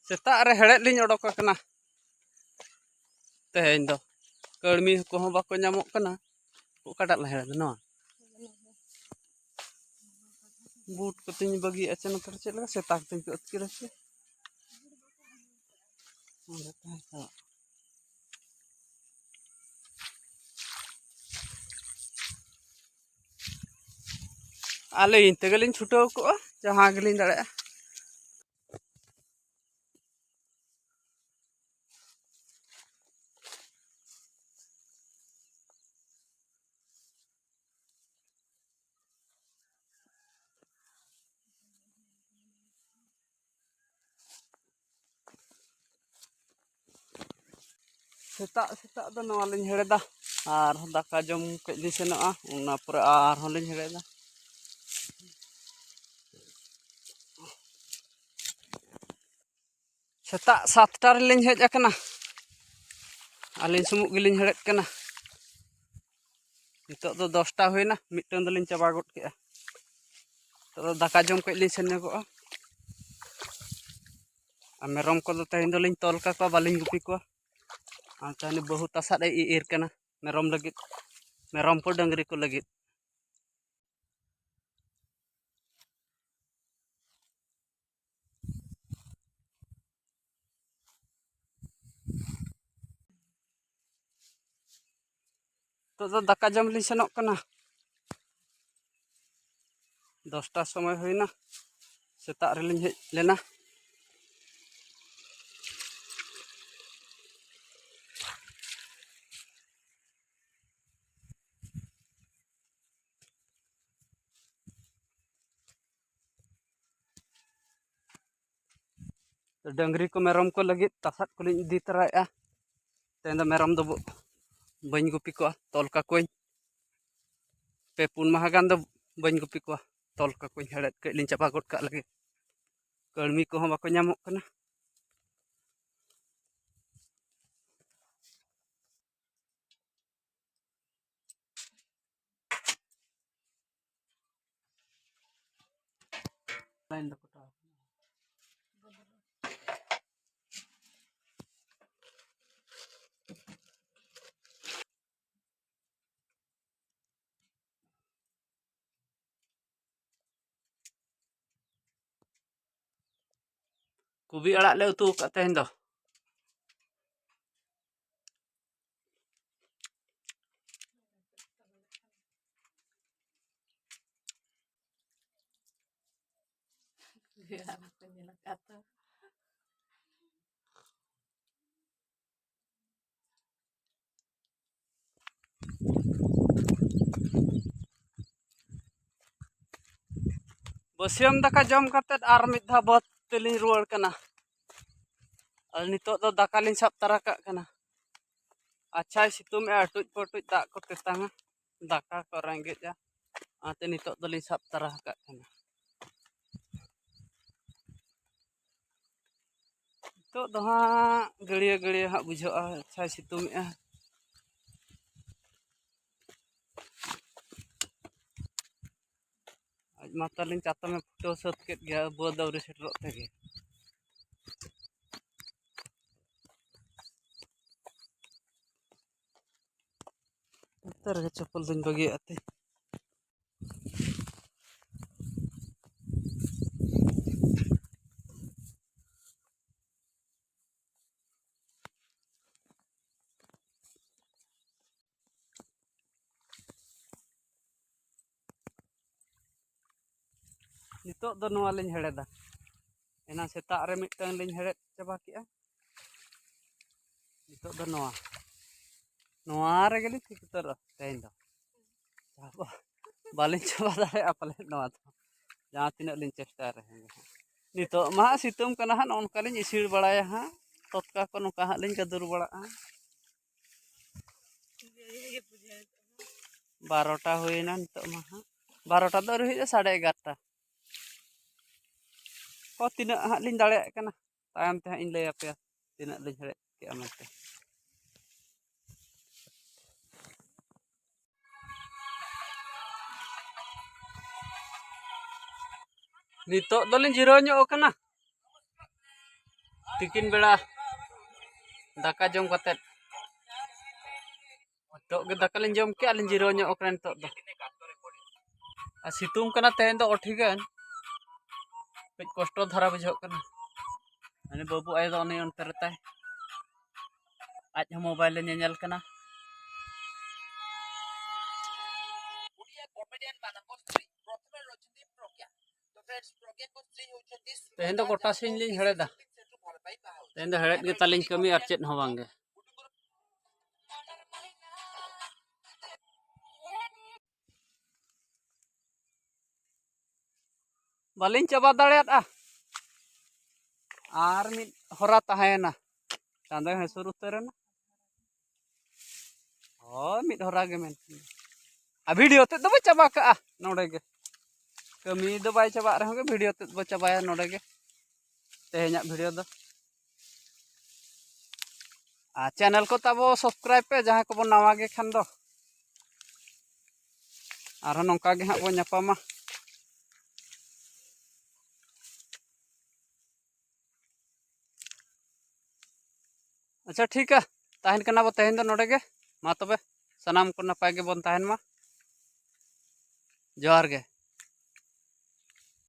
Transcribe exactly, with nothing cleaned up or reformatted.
ᱥᱮᱛᱟᱜ ᱨᱮ ᱦᱮᱲᱦᱮᱫ ᱞᱤᱧ ᱚᱰᱚᱠ ᱟᱠᱟᱱᱟ ᱛᱮᱦᱮᱧ ᱫᱚ᱾ ᱠᱟᱹᱲᱢᱤ ᱠᱚᱦᱚᱸ ᱵᱟᱠᱚ ᱧᱟᱢᱚᱜ ᱠᱟᱱᱟ᱾ ᱚᱠᱟᱴᱟᱜ ᱞᱮ ᱦᱮᱲᱦᱮᱫᱟ? ᱱᱚᱣᱟ᱾ ᱵᱩᱴ ᱠᱚᱛᱤᱧ ᱵᱟᱹᱜᱤᱭᱟᱜᱼᱟ ᱪᱮ ᱱᱚᱛᱮ ᱨᱮ ᱪᱮᱫ ᱞᱮᱠᱟ ᱥᱮᱛᱟ ᱠᱚᱛᱤᱧ ᱠᱚ ᱟᱹᱛᱠᱤᱨᱟ ᱪᱮ? ᱚᱸᱰᱮ ᱛᱟᱦᱮᱸ ᱪᱟᱞᱟᱜ᱾ ᱟᱹᱞᱤᱧ ᱛᱮᱜᱮᱞᱤᱧ ᱪᱷᱩᱴᱟᱹᱣ ᱠᱚᱜᱼᱟ, ᱡᱟᱦᱟᱸ ᱜᱮᱞᱤᱧ ᱫᱟᱲᱮᱭᱟᱜᱼᱟ᱾ ᱥᱮᱛᱟᱜ ᱥᱮᱛᱟᱜ ᱫᱚ ᱱᱚᱣᱟ ᱞᱤᱧ ᱦᱮᱲᱦᱮᱫᱟ, ᱟᱨ ᱫᱟᱠᱟ ᱡᱚᱢ ᱠᱟᱹᱡ ᱞᱤᱧ ᱥᱮᱱᱚᱜᱼᱟ, ᱚᱱᱟ ᱯᱚᱨᱮ ᱟᱨᱦᱚᱸ ᱞᱤᱧ ᱦᱮᱲᱦᱮᱫᱟ᱾ ᱥᱮᱛᱟᱜ ᱥᱟᱛᱴᱟ ᱨᱮᱞᱤᱧ ᱦᱮᱡ ᱟᱠᱟᱱᱟ, ᱟᱹᱞᱤᱧ ᱥᱩᱢᱩᱜ ᱜᱮᱞᱤᱧ ᱦᱮᱲᱦᱮᱫ ᱠᱟᱱᱟ᱾ ᱱᱤᱛᱚᱜ ᱫᱚ ᱫᱚᱥᱴᱟ ᱦᱩᱭᱱᱟ, ᱢᱤᱫᱴᱟᱝ ᱫᱚᱞᱤᱧ ᱪᱟᱵᱟ ᱜᱚᱫ ᱠᱮᱜᱼᱟ᱾ ᱱᱤᱛᱚᱜ ᱫᱚ ᱫᱟᱠᱟ ᱡᱚᱢ ᱠᱟᱹᱡ ᱞᱤᱧ ᱥᱮᱱ ᱧᱚᱜᱚᱜᱼᱟ᱾ ᱟᱨ ᱢᱮᱨᱚᱢ ᱠᱚᱫᱚ ᱛᱮᱦᱮᱧ ᱫᱚᱞᱤᱧ ᱛᱚᱞ ᱠᱟᱠᱚᱣᱟ, ᱵᱟᱹᱞᱤᱧ ᱜᱩᱯᱤ ᱠᱚᱣᱟ᱾ ᱟᱨ ᱛᱟᱦᱞᱮ ᱵᱟᱹᱦᱩ ᱛᱟᱥᱟᱫ ᱮ ᱤᱨ ᱠᱟᱱᱟ ᱢᱮᱨᱚᱢ ᱞᱟᱹᱜᱤᱫ, ᱢᱮᱨᱚᱢ ᱠᱚ ᱰᱟᱹᱝᱨᱤ ᱠᱚ ᱞᱟᱹᱜᱤᱫ᱾ ᱱᱤᱛᱚᱜ ᱫᱚ ᱫᱟᱠᱟ ᱡᱚᱢ ᱞᱤᱧ ᱥᱮᱱᱚᱜ ᱠᱟᱱᱟ᱾ ᱫᱚᱥᱴᱟ ᱥᱚᱢᱚᱭ ᱦᱩᱭᱱᱟ, ᱥᱮᱛᱟᱜ ᱨᱮᱞᱤᱧ ᱦᱮᱡ ᱞᱮᱱᱟ᱾ ᱰᱟᱹᱝᱨᱤ ᱠᱚ ᱢᱮᱨᱚᱢ ᱠᱚ ᱞᱟᱹᱜᱤᱫ ᱛᱟᱥᱟᱫ ᱠᱚᱞᱤᱧ ᱤᱫᱤ ᱛᱚᱨᱟᱭᱮᱫᱼᱟ᱾ ᱛᱮᱦᱮᱧ ᱫᱚ ᱢᱮᱨᱚᱢ ᱫᱚ ᱵᱟᱹᱧ ᱜᱩᱯᱤ ᱠᱚᱣᱟ, ᱛᱚᱞ ᱠᱟᱠᱚᱣᱟᱹᱧ᱾ ᱯᱮ ᱯᱩᱱ ᱢᱟᱦᱟ ᱜᱟᱱ ᱫᱚ ᱵᱟᱹᱧ ᱜᱩᱯᱤ ᱠᱚᱣᱟ, ᱛᱚᱞ ᱠᱟᱠᱚᱣᱟᱹᱧ᱾ ᱦᱮᱲᱦᱮᱫ ᱠᱟᱹᱡ ᱞᱤᱧ ᱪᱟᱵᱟ ᱜᱚᱫ ᱠᱟᱜ ᱞᱮᱜᱮ, ᱠᱟᱹᱲᱢᱤ ᱠᱚᱦᱚᱸ ᱵᱟᱠᱚ ᱧᱟᱢᱚᱜ ᱠᱟᱱᱟ᱾ ᱞᱟᱭᱤᱱ ᱫᱚ ᱠᱚᱴᱟᱣ ᱠᱟᱱᱟ᱾ ᱠᱚᱵᱤ ᱟᱲᱟᱜ ᱞᱮ ᱩᱛᱩ ᱟᱠᱟᱫ ᱛᱮᱦᱮᱧ ᱫᱚ᱾ ᱵᱟᱹᱥᱭᱟᱹᱢ ᱫᱟᱠᱟ ᱡᱚᱢ ᱠᱟᱛᱮᱫ ᱟᱨ ᱢᱤᱫ ᱫᱷᱟᱣ ᱵᱟᱹᱫᱽ ᱛᱮᱞᱤᱧ ᱨᱩᱣᱟᱹᱲ ᱠᱟᱱᱟ᱾ ᱟᱨ ᱱᱤᱛᱚᱜ ᱫᱚ ᱫᱟᱠᱟ ᱞᱤᱧ ᱥᱟᱵ ᱛᱟᱨᱟ ᱠᱟᱜ ᱠᱟᱱᱟ᱾ ᱟᱪᱪᱷᱟᱭ ᱥᱤᱛᱩᱝ ᱮᱜᱼᱟ, ᱴᱩᱡ ᱯᱚᱴᱩᱡ ᱫᱟᱜ ᱠᱚ ᱛᱮᱛᱟᱝᱟ, ᱫᱟᱠᱟ ᱠᱚ ᱨᱮᱸᱜᱮᱡᱼᱟ, ᱚᱱᱟᱛᱮ ᱱᱤᱛᱚᱜ ᱫᱚᱞᱤᱧ ᱥᱟᱵ ᱛᱟᱨᱟ ᱟᱠᱟᱫ ᱠᱟᱱᱟ᱾ ᱱᱤᱛᱚᱜ ᱫᱚ ᱦᱟᱸᱜ ᱜᱟᱹᱲᱭᱟᱹ ᱜᱟᱹᱲᱭᱟᱹ ᱦᱟᱸᱜ ᱵᱩᱡᱷᱟᱹᱜᱼᱟ, ᱟᱪᱪᱷᱟᱭ ᱥᱤᱛᱩᱝ ᱮᱜᱼᱟ᱾ ᱟᱡ ᱢᱟ ᱛᱟᱹᱞᱤᱧ ᱪᱟᱛᱚᱢᱮ ᱯᱷᱩᱴᱟᱹᱣ ᱥᱟᱹᱛ ᱠᱮᱫ ᱜᱮᱭᱟ, ᱵᱟᱹᱫᱽ ᱟᱹᱣᱨᱤ ᱥᱮᱴᱮᱨᱚᱜ ᱛᱮᱜᱮ᱾ ᱱᱚᱛᱮ ᱨᱮᱜᱮ ᱪᱚᱯᱚᱞ ᱫᱚᱧ ᱵᱟᱹᱜᱤᱭᱟᱜᱼᱟ ᱛᱤᱧ᱾ ᱱᱤᱛᱚᱜ ᱫᱚ ᱱᱚᱣᱟ ᱞᱤᱧ ᱦᱮᱲᱦᱮᱫᱟ᱾ ᱮᱱᱟᱝ ᱥᱮᱛᱟᱜ ᱨᱮ ᱢᱤᱫᱴᱟᱝ ᱞᱤᱧ ᱦᱮᱲᱦᱮᱫ ᱪᱟᱵᱟ ᱠᱮᱜᱼᱟ᱾ ᱱᱤᱛᱚᱜ ᱫᱚ ᱱᱚᱣᱟ, ᱱᱚᱣᱟ ᱨᱮᱜᱮ ᱞᱤᱧ ᱴᱷᱤᱠ ᱩᱛᱟᱹᱨᱚᱜᱼᱟ ᱛᱮᱦᱮᱧ ᱫᱚ᱾ ᱵᱟᱹᱞᱤᱧ ᱪᱟᱵᱟ ᱫᱟᱲᱮᱭᱟᱜᱼᱟ ᱯᱟᱞᱮᱫ ᱱᱚᱣᱟ ᱫᱚ, ᱡᱟᱦᱟᱸ ᱛᱤᱱᱟᱹᱜ ᱞᱤᱧ ᱪᱮᱥᱴᱟᱭ ᱨᱮᱦᱚᱸ᱾ ᱱᱤᱛᱚᱜ ᱢᱟ ᱦᱟᱸᱜ ᱥᱤᱛᱩᱝ ᱠᱟᱱᱟ ᱦᱟᱸᱜ, ᱱᱚᱜᱼᱚ ᱱᱚᱝᱠᱟ ᱞᱤᱧ ᱤᱥᱤᱲ ᱵᱟᱲᱟᱭᱟ ᱦᱟᱸᱜ, ᱛᱚᱛᱠᱟ ᱠᱚ ᱱᱚᱝᱠᱟ ᱦᱟᱸᱜ ᱞᱤᱧ ᱜᱟᱹᱫᱩᱨ ᱵᱟᱲᱟᱜᱼᱟ᱾ ᱵᱟᱨᱚᱴᱟ ᱦᱩᱭᱮᱱᱟ ᱱᱤᱛᱚᱜ ᱢᱟ ᱦᱟᱸᱜ, ᱵᱟᱨᱚᱴᱟ ᱫᱚ ᱟᱹᱣᱨᱤ ᱦᱩᱭᱩᱜᱼᱟ, ᱥᱟᱲᱮ ᱮᱜᱟᱨᱚᱴᱟ᱾ ᱠᱚ ᱛᱤᱱᱟᱹᱜ ᱦᱟᱸᱜ ᱞᱤᱧ ᱫᱟᱲᱮᱭᱟᱜ ᱠᱟᱱᱟ, ᱛᱟᱭᱚᱢ ᱛᱮ ᱦᱟᱸᱜ ᱤᱧ ᱞᱟᱹᱭ ᱟᱯᱮᱭᱟ ᱛᱤᱱᱟᱹᱜ ᱞᱤᱧ ᱦᱮᱲᱦᱮᱫ ᱠᱮᱜᱼᱟ ᱢᱮᱱᱛᱮ᱾ ᱱᱤᱛᱚᱜ ᱫᱚᱞᱤᱧ ᱡᱤᱨᱟᱹᱣ ᱧᱚᱜ ᱟᱠᱟᱱᱟ, ᱛᱤᱠᱤᱱ ᱵᱮᱲᱟ ᱫᱟᱠᱟ ᱡᱚᱢ ᱠᱟᱛᱮᱫ᱾ ᱱᱤᱛᱚᱜ ᱜᱮ ᱫᱟᱠᱟ ᱞᱤᱧ ᱡᱚᱢ ᱠᱮᱜᱼᱟ, ᱞᱤᱧ ᱡᱤᱨᱟᱹᱣ ᱧᱚᱜ ᱟᱠᱟᱱᱟ ᱱᱤᱛᱚᱜ ᱫᱚ᱾ ᱟᱨ ᱥᱤᱛᱩᱝ ᱠᱟᱱᱟ ᱛᱮᱦᱮᱧ ᱫᱚ ᱟᱹᱰᱤ ᱜᱟᱱ, ᱠᱟᱹᱡ ᱠᱚᱥᱴᱚ ᱫᱷᱟᱨᱟ ᱵᱩᱡᱷᱟᱹᱜ ᱠᱟᱱᱟ᱾ ᱩᱱᱤ ᱵᱟᱹᱵᱩ ᱟᱭᱳ ᱫᱚ ᱩᱱᱤ ᱚᱱᱛᱮ ᱨᱮ ᱛᱟᱭ, ᱟᱡ ᱦᱚᱸ ᱢᱳᱵᱟᱭᱤᱞ ᱮ ᱧᱮᱧᱮᱞ ᱠᱟᱱᱟ᱾ ᱛᱮᱦᱮᱧ ᱫᱚ ᱜᱚᱴᱟ ᱥᱤᱧ ᱞᱤᱧ ᱦᱮᱲᱦᱮᱫᱟ᱾ ᱛᱮᱦᱮᱧ ᱫᱚ ᱦᱮᱲᱦᱮᱫ ᱜᱮ ᱛᱟᱞᱤᱧ ᱠᱟᱹᱢᱤ, ᱟᱨ ᱪᱮᱫ ᱦᱚᱸ ᱵᱟᱝ ᱜᱮ᱾ ᱵᱟᱹᱞᱤᱧ ᱪᱟᱵᱟ ᱫᱟᱲᱮᱭᱟᱫᱼᱟ᱾ ᱟᱨ ᱢᱤᱫ ᱦᱚᱨᱟ ᱛᱟᱦᱮᱸᱭᱮᱱᱟ᱾ ᱪᱟᱸᱫᱚᱭ ᱦᱟᱹᱥᱩᱨ ᱩᱛᱟᱹᱨᱮᱱᱟ᱾ ᱦᱳᱭ, ᱢᱤᱫ ᱦᱚᱨᱟ ᱜᱮ ᱢᱮᱱᱟᱜᱼᱟ᱾ ᱟᱨ ᱵᱷᱤᱰᱤᱭᱳ ᱛᱮᱫ ᱫᱚᱵᱚ ᱪᱟᱵᱟ ᱠᱟᱜᱼᱟ ᱱᱚᱰᱮ ᱜᱮ᱾ ᱠᱟᱹᱢᱤ ᱫᱚ ᱵᱟᱭ ᱪᱟᱵᱟᱜ ᱨᱮᱦᱚᱸ ᱜᱮ, ᱵᱷᱤᱰᱤᱭᱳ ᱛᱮᱫ ᱵᱚ ᱪᱟᱵᱟᱭᱟ ᱱᱚᱰᱮ ᱜᱮ, ᱛᱮᱦᱮᱧᱟᱜ ᱵᱷᱤᱰᱤᱭᱳ ᱫᱚ᱾ ᱟᱨ ᱪᱮᱱᱮᱞ ᱠᱚ ᱛᱟᱵᱚ ᱥᱟᱵᱥᱠᱨᱟᱭᱤᱵᱽ ᱯᱮ, ᱡᱟᱦᱟᱸᱭ ᱠᱚᱵᱚᱱ ᱱᱟᱣᱟ ᱜᱮ ᱠᱷᱟᱱ ᱫᱚ᱾ ᱟᱨᱦᱚᱸ ᱱᱚᱝᱠᱟ ᱜᱮ ᱦᱟᱸᱜ ᱵᱚᱱ ᱧᱟᱯᱟᱢᱟ᱾ ᱟᱪᱪᱷᱟ, ᱴᱷᱤᱠᱟ, ᱛᱟᱦᱮᱱ ᱠᱟᱱᱟ ᱵᱚ ᱛᱮᱦᱮᱧ ᱫᱚ ᱱᱚᱰᱮ ᱜᱮ᱾ ᱢᱟ ᱛᱚᱵᱮ, ᱥᱟᱱᱟᱢ ᱠᱚ ᱱᱟᱯᱟᱭ ᱜᱮᱵᱚᱱ ᱛᱟᱦᱮᱱ ᱢᱟ᱾ ᱡᱚᱦᱟᱨ ᱜᱮ᱾